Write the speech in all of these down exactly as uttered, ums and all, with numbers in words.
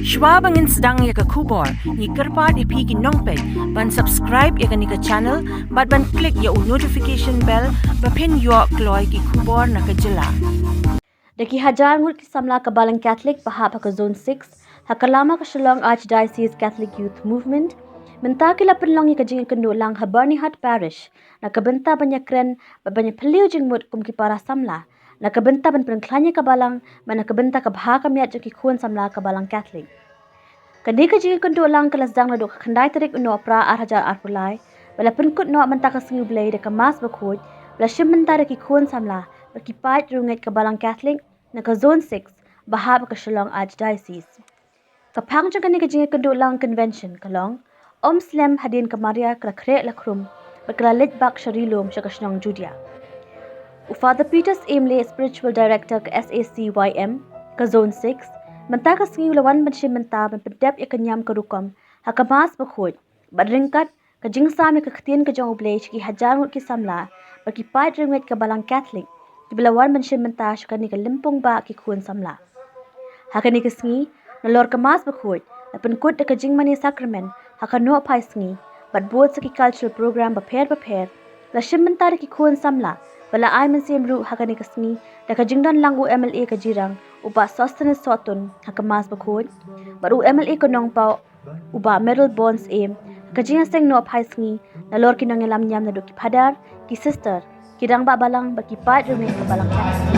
Shwa ba ngin sdang ïa ka khubor, ngi kyrpad ïa phi ki nongpeit ban subscribe ïa kane ka channel bad ban click ïa u notification bell ba phin ïoh kloi ki khubor na ka jylla. Da ki hajar ngut ki samla ka Balang Catholic ba hap ha ka Zone six ha ka lama ka Shillong Archdiocese Catholic Youth Movement, mynta ki la pynlong ïa ka jingïakynduh lang ha Byrnihat Parish na ka bynta ban ïakren bad ban ïaphylliew jingmut kum ki para samla, na ka bynta ban pynkhlaiñ ïa ka Balang bad na ka bynta ka bha ka miat jong ki khun samla ka Balang Catholic. Kane ka jingïakynduh lang ka la sdang naduh ka khyndai tarik u Nohprah ar hajar arphew lai, ba la pynkut noh mynta ka sngi U Blei da ka Mass bakhuid ba la shim bynta da ki khun samla bad ki paid riewngeit ka Balang Catholic na ka Zone six ba hap ha ka Shillong Archdiocese. Ka phang jong kane ka jingïakynduh lang convention ka long: Ym slem hadien ka Maria ka la khreh la khrum bad ka la leit bak sha ri lum sha ka shnong Judia. U Father Peter Syiem Leh, Spiritual Director ka S A C Y M ka Zone six, mynta ka sngi u la wan ban shim bynta ban pyndep ïa ka niam ka rukom ha ka Mass bakhuid bad ryngkat ka jingsam ïa ka ktien ka jong U Blei sha ki hajar ngut ki samla bad ki paid riewngeit ka Balang Catholic kiba la wan ban shim bynta sha kane ka lympung bah ki khun samla. Ha kane ka sngi, nalor ka Mass bakhuid, la pynkut da ka jingmane sakramen ha ka Nohphai Sngi bad bud sa ki cultural program bapher bapher, la shim bynta da ki khun samla ba la ai mynsiem ruh ha kane ka sngi da ka jingdon lang u M L A ka Jirang u Bah Sosthenes Sohtun ha ka Mass bakhuid bad u M L A ka Nongpoh u Bah Mayralborn Syiem ha ka jingïaseng Nohphai Sngi nalor ki nongïalam niam naduh ki phadar, ki sister, ki rangbah balang bad ki paid riewngeit ka Balang Catholic.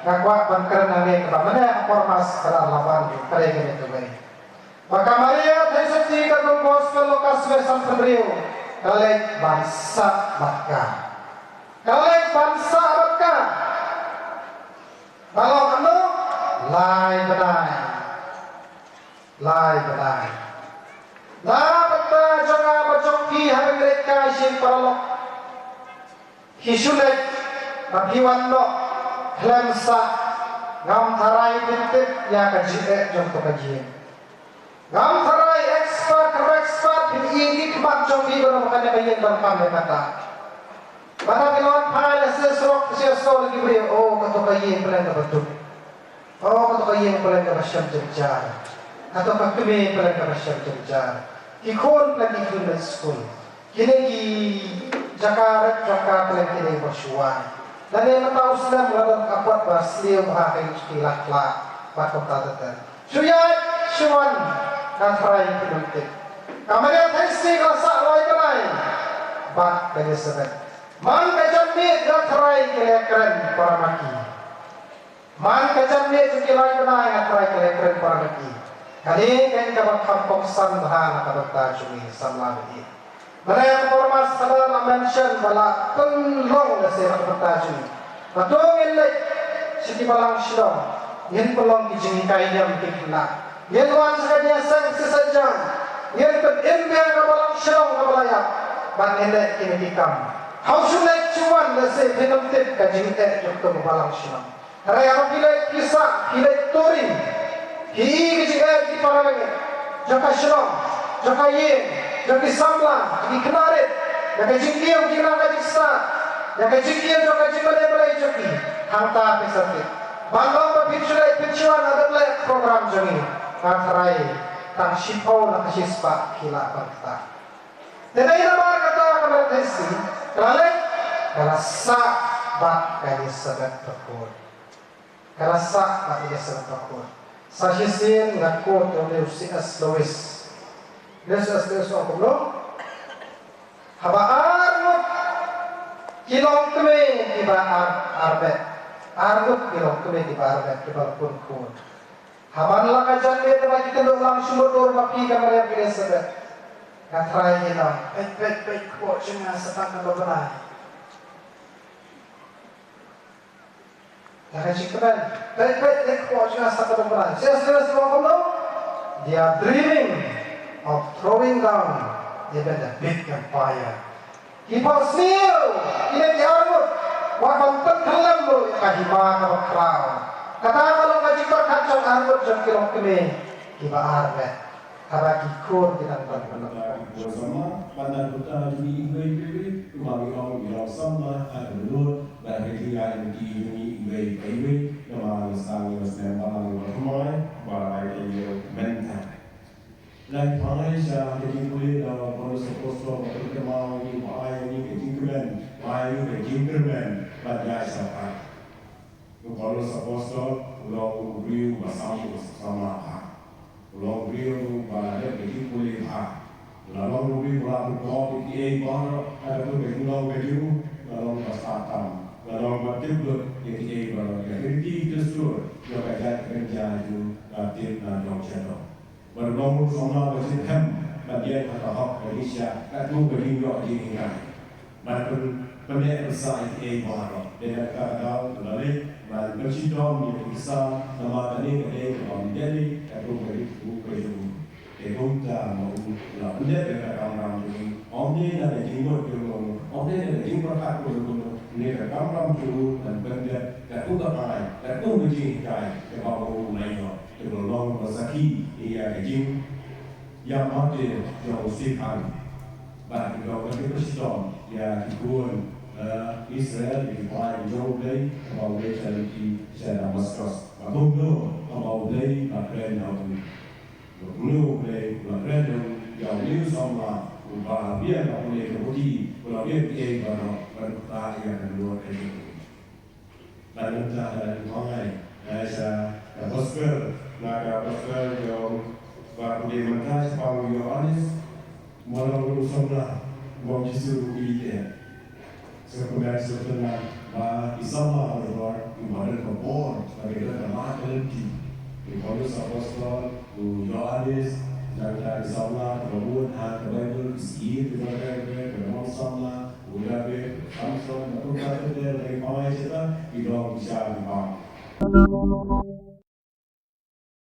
Nga kwah ban kren hangne kaba mynne ha por Mass ka la wan ka dei kane kawei. Ba ka Maria Theisotti katkum ka Gospel Lukas wei sanphew hynriew ka la leit ban sah bad ka. Ka la leit ban sah bad ka. Ba long ano lai bnai. Lai bnai. Na bynta jong nga bad jong phi haba ngi leit kai sha ïing paralok, phi shu leit bad phi wan noh khlem sah, ngam tharai phin tip ïa ka jingeh jong kato ka ïing. Ngam tharai expert khlem expert phin ïohi ki khmat jong phi ba long kane ka ïing ban kam ïa kata. Bad haba phi la wan phai la seh surok seh sor ki briew, oh kato ka ïing pynlong kaba duk. Oh, kato ka ïing pynlong kaba shem jynjar. Kato ka kmie pynlong kaba shem jynjar. Ki khun pynlong ki khun leit skul. Kine ki jaka ret jaka pynlong kine ba shuwa. Lane mynta u snem la don ka kot ba sniew bha ha ïing ki la khlad. Bad kumta ter ter. Shu ïaid shu wan, nga tharai phi ym tip. Ka Maria Theisotti ka la sah lai bnai bad ka Elizabeth. Man ka janmiet nga tharai ki la kren para ma ki. Man ka janmiet jong ki lai bnai nga tharai ki la kren para ma ki. Kane ka dei kaba kham kongsan bha na ka bynta jong ngi samla ba ïeit. Mynne ka por Mass ka la mention ba la pynlong lehse na ka bynta jong ngi. Ba to ngin leit sha ki balang shnong, ngin pynlong ki jinghikai niam ki khynnah. Ngin wan sha ka jingïaseng shisha jong, ngin pynim biang ka balang shnong kaba la ïap. Bad ngin leh kine ki kam. Haba shu leit shu wan lehse phin ym tip ka jingeh jong ka balang shnong. Hynrei haba phi leit phi sah, phi leit touring, phi i ka jingeh ki para langit jong ka shnong, jong ka ïing, jong ki samla, jong ki khynnah rit, jong ka jingkiew jinglah ka jingstad, jong ka jingkiew jong ka jingbalei balei jong ki. Hangta phi sa tip. Ban long ba phin shu leit phin shu wan ha ka leh program jong ngi, nga tharai tang shiphew na ka shispah ki lah ban ktah. Te dei namar kata ka Maria Theisotti ka la leit, ka la sah bad ka Elizabeth bakhuid. Ka la sah bad ka Elizabeth bakhuid. Sa shisien nga quote ïa u C S Lewis. U C S Lewis u ong kumno? Haba arngut ki longkmie kiba ar, armet. Arngut ki longkmie kiba armet, kiba la pun khun. Haba la ka janmiet ba ki kynduh lang sha mutdur ma phi ka Maria Elizabeth. Nga tharai ngi ong, peit, peit, peit, kpoh jong nga sa tang ka dong bnai. Ïa ka jingkmen, peit, peit, peit, kpoh jong nga sa tang ka dong bnai. Serious, serious, ong kumno? They are dreaming of throwing down even a big empire. Ki phohsniew, kine ki arngut, wat ban pynkhyllem ruh ïa ka hima kaba khraw. Kata ka long ka jingpyrkhat jong arngut jong ki longkmie kiba armet. Haba ki khun ki dang don. Kata ki khun samla, ban da kata jong ngi iwei pa iwei, kumba ngi ong ngi long samla ha ka dohnud, bad ha ka jingïaid lynti jong ngi iwei pa iwei, namar ngi sdang ïa ka snem balang ba thymmai, ba la ïaid ïa u mynta. Leit phai sha ka jingpule da u Paulus Apostol ba pynthikna ïa ngi, ba ai ïa ngi ka jingkmen, ba ai ïa ngi ka jingkyrmen ban ïaid sha ka. U Paulus Apostol u long u briew ba sam, u samla bha. U long u briew ba la dep ka jingpule bha. U la long u briew ba la pynkob ïa kiei baroh ha ka jingdon ka jong u, la long ba sah tam, la long ba tip lut ïa kiei baroh, ïa ki riti ki dustur jong ka jaid kynja jong u, la tip na dong sha dong. Ban long u samla ba shitrhem, ban ïaid ha ka hok ka jingshisha, katkum ka jingïoh jinghikai. Ban pyn, pyndep pynsah ïa kiei baroh. Dei na kata ka daw u la leit ban pynshitom ïa ki ksa, namar kane ka dei kaba ym dei, katkum ka jingthmu ka jong u. Te kumta ma u la pyndep ïa ka kamram jong u. Ym dei na ka jingmut jong u, ym dei na ka jingpyrkhat jong u, ne ka kamram jong u ban pyndep katkum ka aiñ, katkum ka jinghikai kaba u la ïoh. Te ba long ba sakhi ïa ka jingïaid martir jong u Stephen. Bad ki dei ki pynshitom ïa ki khun, eh, Israel, ïa ki paid jong U Blei, kaba U Blei u la lynti sha Damaskus. Ba kumno kaba U Blei u la kren ïa u. Ba kumno U Blei u la kren ïa u, ïa u samla uba biang ka pule ka puthi, uba biang kiei baroh, ban ktah ïa ka dohnud ka jong u. Ban mynta ha ka jingpynlong ai, eh, sha ka gospel, na ka gospel jong ba pule mynta shaphang u Ïoannis, ba long u samla ba u Jisu u ïeit. Sa kumba shu kynmaw ba i samla baroh Ki ba don ka bor, ba ki don ka lad ka lynti. U Paulus Apostol, u Ïoannis, nangta ki samla kiba bun ha ka Baibl, ki shakri kiba don, ki long samla, u Dabid, Samson, na kumta kumta, ki pynlong ïa kita, ki long ki sha ki bam.